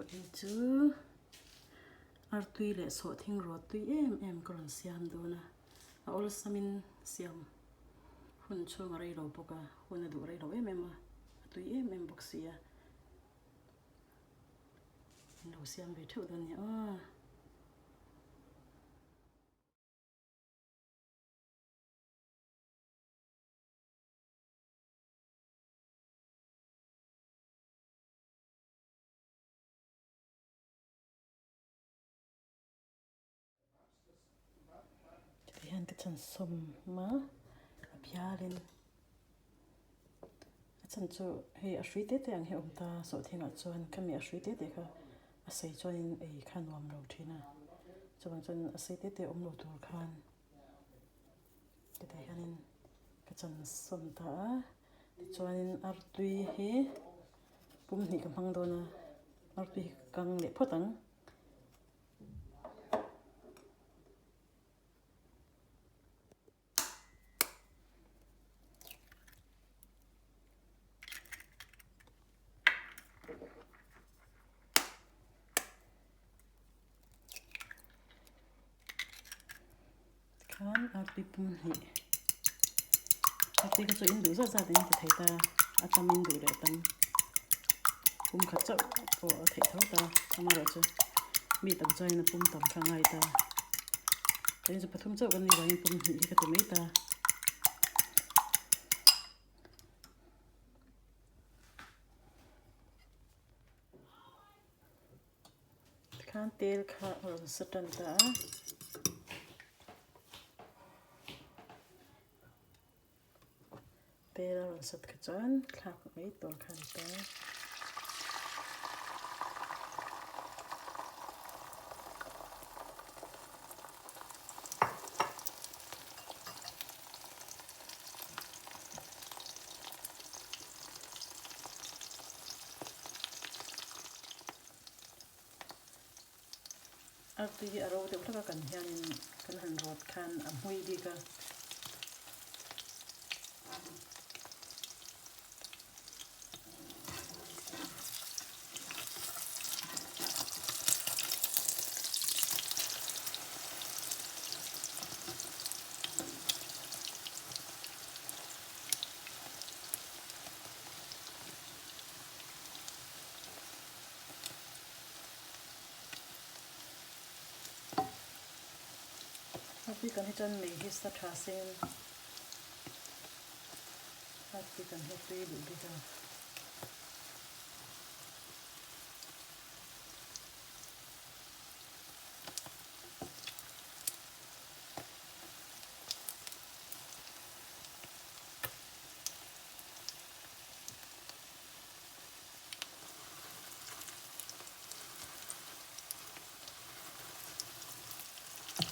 Vawiin chu artui leh sawhthing rawt tui em em ka rawn siam dawn a, a awlsamin siam hun chhung a rei lo bawk a, hun a duh rei lo em em a, a tui em em bawk si a, in lo siam ve theuh dawn nia aw. Tih hian ka chan sawm a, a bialin a chan chu hei a hrui te te ang hi a awm ta sawhthingah chuan khami a hrui te te kha a sei chuanin ei kha nuam lo thin a, chuvang chuan a sei te te awm lo tur khan Hetah hianin ka chan sawm ta a, tichuanin artui hi pum hnih ka hmang dawn a, artui hi ka kang leh phawt ang. Tikhan artui pum hnih artui kha chu in duh zat zat in ti thei ta a tam in duh leh tam pum khat chauh pawh a theih tho ta amaherawhchu mi tam chuanin a pum tam kha a ngai ta keini chu pathum chauh kan nih vangin pum hnih hi ka ti mai ta. Tikhan tel kha a rawn sa tan ta a. Tel a rawn sat kha chuan thlak mai tur kha a ni ta. Artui hi a ro deuh hlek a kan hianin kan han rawt khan a hmui bik a. Heti kan hi chuan mei hi sa tha sengin heti kan hi tui duh bik a.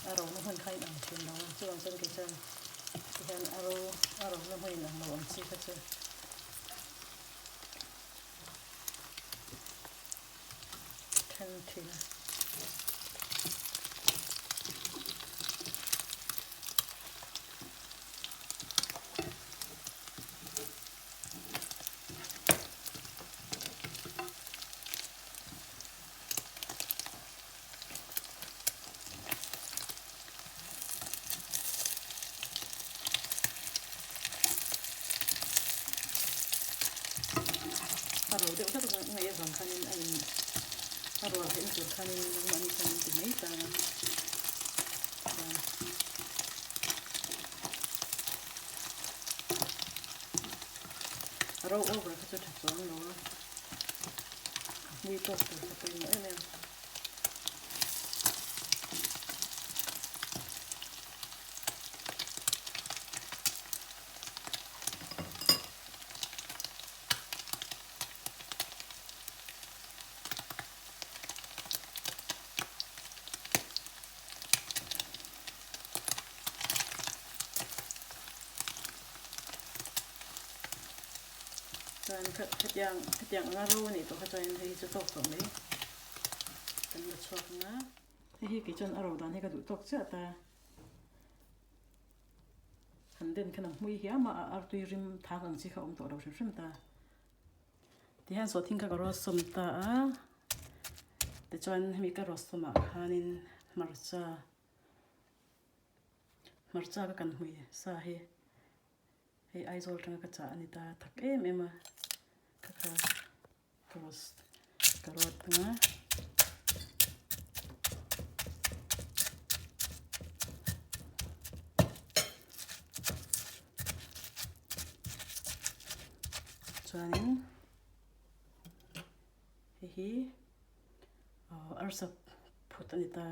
A ro na hmun kha in ang thin lo a chuvang chuan kei chuan tihian a ro a ro na hmun in ang lo ang chi kha chu then thin a. A ro deuh hlek ngaih avang khanin a in a rual theihna tur khanin nangmahni khan an ti mai ta a chuan. A ro over kha chu tha chuang lo a, a hmui tawk tur kha pawimawh em em. Chuan hetiang hetiang anga ro a nih tawh kha chuanin hei hi chu tawk tawh mai kan la chhuak ang a. Hei hi kei chuan a ro dan hi ka duh tawk chiah ta. Han den khan a hmui hiam a, a artui rim thak ang chi kha a awm tawh lo hrim hrim ta. Tihian sawhthing kha ka rawn sawm ta a. Tichuan hemi ka roast tumah khanin hmarcha hmarcha ka kan hmui sa hi hei Aizawl atanga ka chah a ni ta thak em em a kha kha ka roast ka rawt thung a. Chuanin hei hi arsa phut a ni ta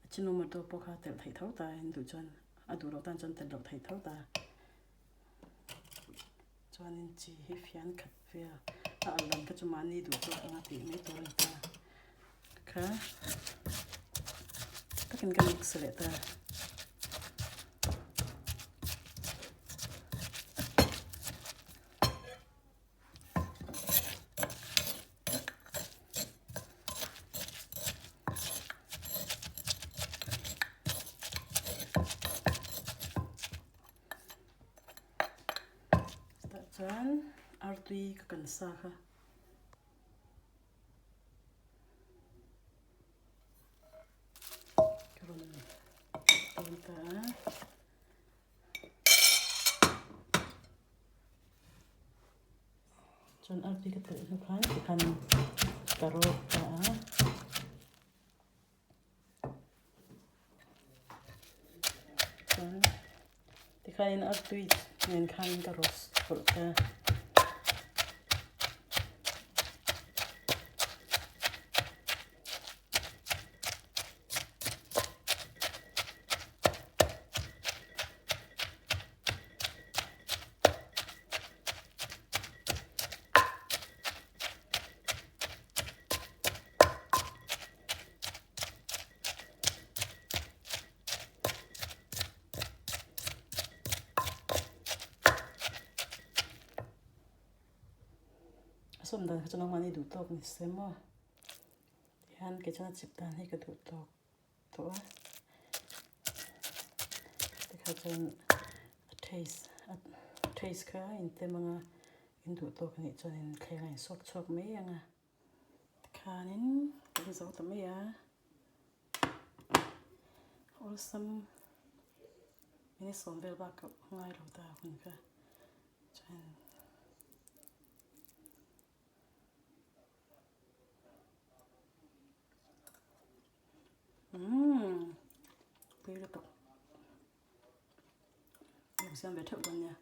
a chinomoto pawh kha telh theih tho ta in duh chuan a duh loh tan chuan telh loh theih tho ta chuanin chi hi fian khat vel a al lam kha chu mahni duh tawk anga tih mai tur a ni ta kha takin ka mix leh ta. Tah chuan artui ka kan sa kha. Ka rawn tawn ta a. Chuan artui ka telh hnu khan tikhan ka rawk ta a. Chuan tikhanin artui nen khan ka roast pawlh ta. A sawm dan kha chu nangmahni duh tawk ni se maw tihian kei chuan a chip dan hi ka duh tawk tawh a tikha chuan a taste a taste kha a intem anga in duh tawk anih chuanin thleng a insuak chhuak mai ang a tikhanin kan zo ta mai a awlsam minute sawm vel bak a ngai lo ta hun kha chuan. Umm pui lutuk. Lo siam ve theuh dawn nia.